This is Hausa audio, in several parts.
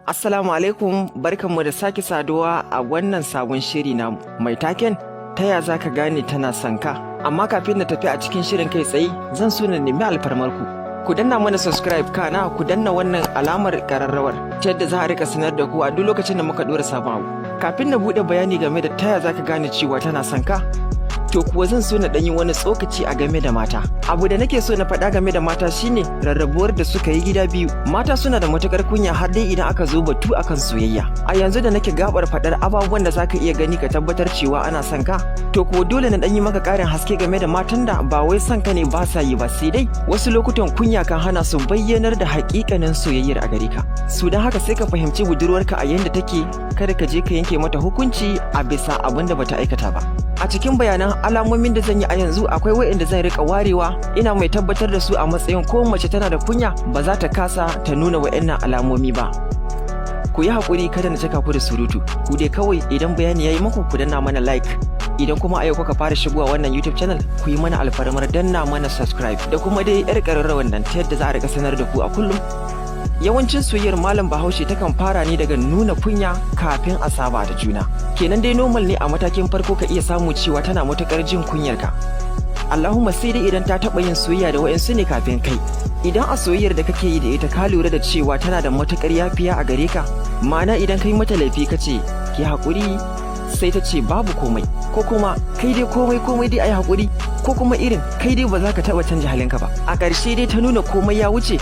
Assalamu alaikum, barkanmu da sake saduwa a wannan sabon shiri namu mai taken "Ta ya za ka gane tana son ka?" Amma kafin na tafi a cikin shirin kai tsaye, zan so na nemi alfarmarku. Ku danna mana subscribe, kana ku danna wannan alamar kararrawar ta yadda za a rika sanar da ku a duk lokacin da muka dora sabon abu. Kafin na buɗe bayani game da ta ya za ka gane cewa tana son ka, to kuwa zan so na ɗanyi wani tsokaci a game da mata. Abu da nake so na faɗa game da mata shine rarrabuwar da suka yi gida biyu. Mata suna da matukar kunya, har dai idan aka zo batu akan soyayya. A yanzu da nake gabar faɗar ababuwan da zaka iya gani ka tabbatar cewa ana son ka, to kuwa dole na ɗanyi maka ƙarin haske game da matan da ba wai son ka ne ba sa yi ba, sai dai wasu lokutan kunya kan hana su bayyanar da haƙiƙanin soyayyar a gare ka. Su don haka sai ka fahimci budurwarka a yanda take, kada ka je ka yanke mata hukunci a bisa abin da bata aikata ba. A cikin bayanan alamomin da zan yi a yanzu, akwai waɗanda zan rika warewa ina mai tabbatar da su a matsayin ko mace tana da kunya ba za ta kasa ta nuna waɗannan alamomi ba. Ku yi haƙuri, kada na cika ku da surutu. Ku dai kawai idan bayani ya yi muku, ku danna mana like. Idan kuma a yau kuka fara shigowa wannan YouTube channel, ku yi mana alfarmar danna mana subscribe da kuma dai yar ƙararrawar nan, ta yadda za a rika sanar da ku a kullum. Yawancin soyayyar malam Bahaushe takan fara ne daga nuna kunya kafin a saba da juna. Kenan dai normal ne a matakin farko ka iya samu cewa tana matukar jin kunyarka, Allahumma sai dai idan ta taɓa yin soyayya da wa'insu ne kafin kai. Idan a soyayyar da kake yi da ita ka lura da cewa tana da matukar yafiya a gare ka, ma'ana idan kai mata laifi ka ce "Ki haƙuri," sai ta ce "Babu komai," ko kuma "Kai dai komai komai dai ayi haƙuri," ko kuma irin "Kai dai ba za ka taɓa canja halinka ba," a ƙarshe dai ta nuna komai ya wuce,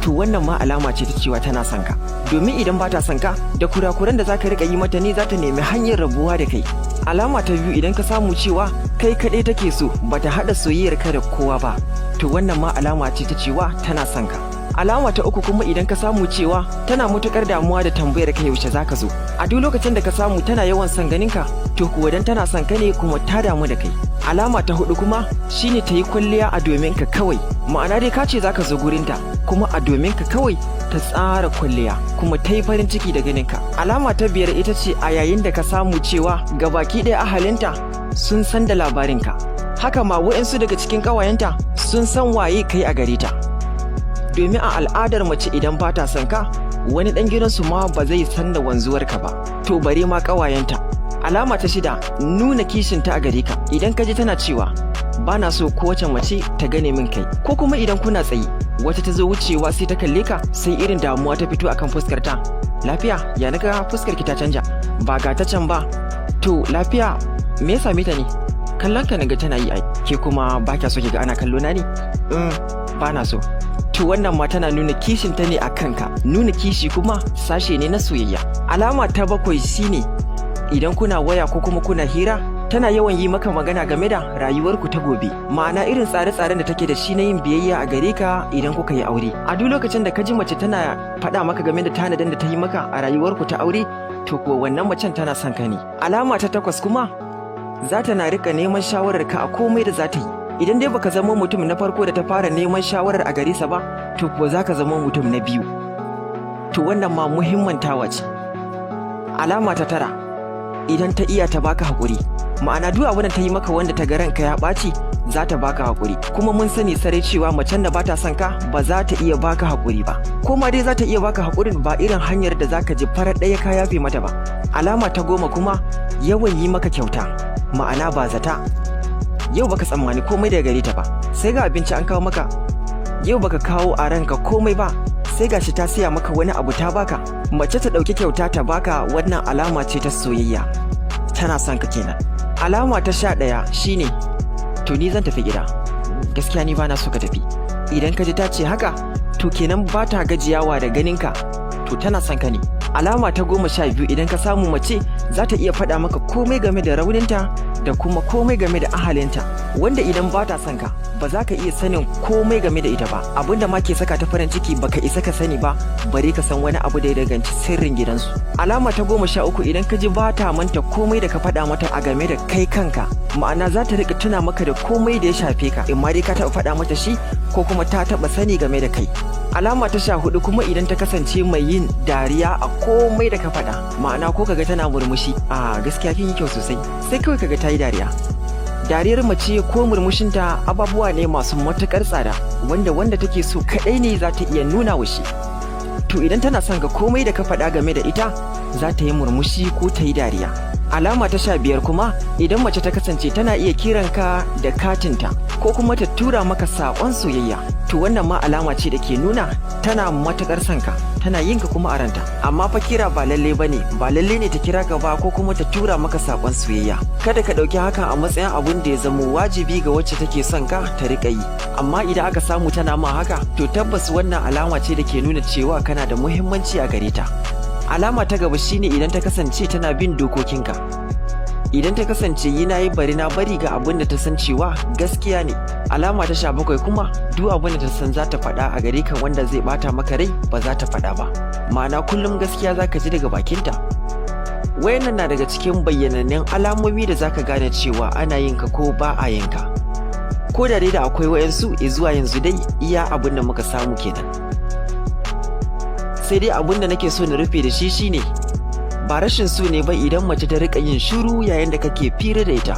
to wannan ma alama ce ta cewa tana son ka. Domin idan ba ta son ka, da kurakuran da zaka rika yi mata ne za ta nemi hanyar rabuwa da kai. Alama ta biyu, idan ka samu cewa kai kaɗai take so, bata haɗa soyayyar ka da kowa ba, to wannan ma alama ce ta cewa tana son ka. Alama ta uku kuma, idan ka samu cewa tana matukar damuwa da tambayar ka yaushe zaka zo. A duk lokacin da ka samu tana yawan son ganin ka, to kuwa dan tana son ka ne kuma ta damu da kai. Alama ta hudu kuma shine ta yi kwalliya a domin ka kawai, ma'ana dai ka ce zaka zo gurinta, kuma a domin ka kawai ta tsara kwalliya kuma ta yi farin ciki da ganin ka. Alama ta biyar ita ce a yayin da ka samu cewa gabaki ɗaya ahalinta sun san da labarinka, haka ma wa'insu daga cikin ƙawayenta sun san waye kai a gare ta. Domin a al'adar mace, idan ba ta son ka, wani ɗan gidansu ma ba zai san da wanzuwarka ba, to bare ma ƙawayenta. Alama ta shida, nuna kishinta a gare ka. Idan ka ji tana cewa "Ba na so kowace mace ta gane min kai," ko kuma idan kuna tsaye wata ta zo wucewa sai ta kalle ka, sai irin damuwa ta fito akan fuskar ta, "Lafiya? Ya naga fuskar ki ta canja? Ba ga ta can ba. To lafiya? Me ya same ta ne? Kallon ka naga tana yi ai. Ke kuma ba kya so ki ga ana kallo na ne?" Ba na so." To wannan ma tana nuna kishin ta ne a kanka. Nuna kishi kuma sashe ne na soyayya. Alama ta bakwai shine idan kuna waya ko kuma kuna hira, tana yawan yi maka magana game da rayuwarku ta gobe, ma'ana irin tsare-tsaren da take da shi na yin biyayya a gare ka idan kuka yi aure. A duk lokacin da ka ji mace tana faɗa maka game da tanadin da ta yi maka a rayuwarku ta aure, to kuwa wannan macen tana son ka ne. Alama ta takwas kuma, za ta na rika neman shawarar ka a komai da za ta yi. Idan dai baka zama mutum na farko da ta fara neman shawarar a gare sa ba, to kuwa za ka zama mutum na biyu. To wannan ma muhimmantawa ce. Alama ta tara, idan ta iya ta baka haƙuri, ma'ana duk abin da ta yi maka wanda ta ga ranka ya ɓaci, za ta baka haƙuri. Kuma mun sani sarai cewa macen da bata son ka ba za ta iya baka haƙuri ba, ko ma dai za ta iya baka haƙurin, ba irin hanyar da zaka ji farar ɗaya ka yafe mata ba. Alama ta 10 kuma, yawan yi maka kyauta, ma'ana ba zata. Yau baka tsammani komai daga gare ta ba, sai ga abinci an kawo maka. Yau baka kawo a ranka komai ba, sai gashi ta siya maka wani abu ta baka. Mace ta ɗauki kyauta ta baka, wannan alama ce ta soyayya, tana son ka kenan. Alama ta 11 shine "To ni zan tafi gida." "Gaskiya ni bana so ka tafi." Idan ka ji ta ce haka, to kenan ba ta gajiyawa da ganinka, to tana son ka ne. Alama ta 12, idan ka samu mace za ta iya faɗa maka komai game da rauninta da kuma komai game da ahalinta, wanda idan ba ta son ka ba za ka iya sanin komai game da ita ba. Abinda ma ke saka ta farin ciki baka isa ka sani ba, bare ka san wani abu da ya danganci sirrin gidansu. Alama ta 13, idan ka ji ba ta manta komai da ka faɗa mata a game da kai kanka, ma'ana za ta rika tuna maka da komai da ya shafe ka, in ma dai ka taɓa faɗa mata shi ko kuma ta taɓa sani game da kai. Alama ta 14 kuma, idan ta kasance mai yin dariya a komai da ka faɗa, ma'ana ko kaga tana murmushi, "A gaskiya kin yi kyau sosai," sai kawai kaga ta yi dariya. Dariyar mace ko murmushinta ababuwa ne masu matuƙar tsada, wanda take so kaɗai ne za ta iya nuna wa shi. To To idan tana son ka, komai da ka faɗa game da ita za ta yi murmushi ko ta yi dariya. Alama ta 15 kuma, idan mace ta kasance tana iya kiranka da katinta ko kuma ta tura maka saƙon soyayya, to wannan ma alama ce da ke nuna tana matuƙar son ka, tana yin ka kuma a ranta. Amma fa kira ba lalle bane, ba lalle ne ta kira ka ba ko kuma ta tura maka saƙon soyayya. Kada ka ɗauki hakan a matsayin abun da ya zamo wajibi ga wacce take son ka ta riƙa yi. Amma idan aka samu tana ma haka, to tabbas wannan alama ce da ke nuna cewa kana da muhimmanci a gare ta. Alama ta gaba shine idan ta kasance tana bin dokokinka. Idan ta kasance yi na yi bari na bari ga abin da ta san cewa gaskiya ne. Alama ta 17 kuma, duk abin da ta san za ta faɗa a gare ka wanda zai bata maka rai, ba za ta faɗa ba. Ma'ana, kullum gaskiya za ka ji daga bakinta. Wayannan na daga cikin bayyanannun alamomi da zaka gane cewa ana yin ka ko ba a yin ka. Ko da dai da akwai wayansu, zuwa yanzu dai iya abin da muka samu kenan. Sai dai abin da nake so na rufe da shi shine, ba rashin so ne ba idan mace ta rika yin shiru yayin da kake fira da ita.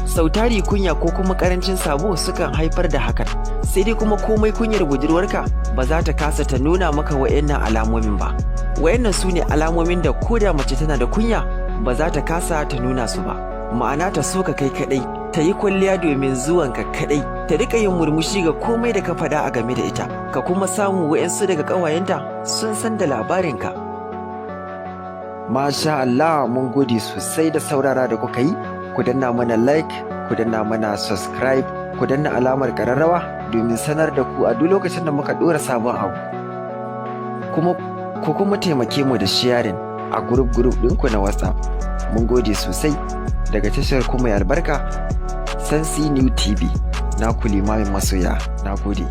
Sau tari kunya ko kuma karancin sabo sukan haifar da hakan. Sai dai kuma komai kunyar budurwarka, ba za ta kasa ta nuna maka wayannan alamomin ba. Wayannan su ne alamomin da koda mace tana da kunya, ba za ta kasa ta nuna su ba. Ma'ana, ta so ka kai kadai, ta yi kwalliya domin zuwanka kadai, ta rika yin murmushi ga komai da ka faɗa a game da ita, ka kuma samu wayansu daga ƙawayenta sun san da labarinka. Masha Allah, mun gode sosai da saurara da kuka yi. Ku danna mana like, ku danna mana subscribe, ku danna alamar kararrawa domin sanar da ku a duk lokacin da muka ɗora sabon abu. Kuma ku kuma taimake mu da sharing a group group ɗinku na WhatsApp. Mun gode sosai daga tashar ku mai albarka, Sansi New TV. Na ku Limamin Masoya. Na gode.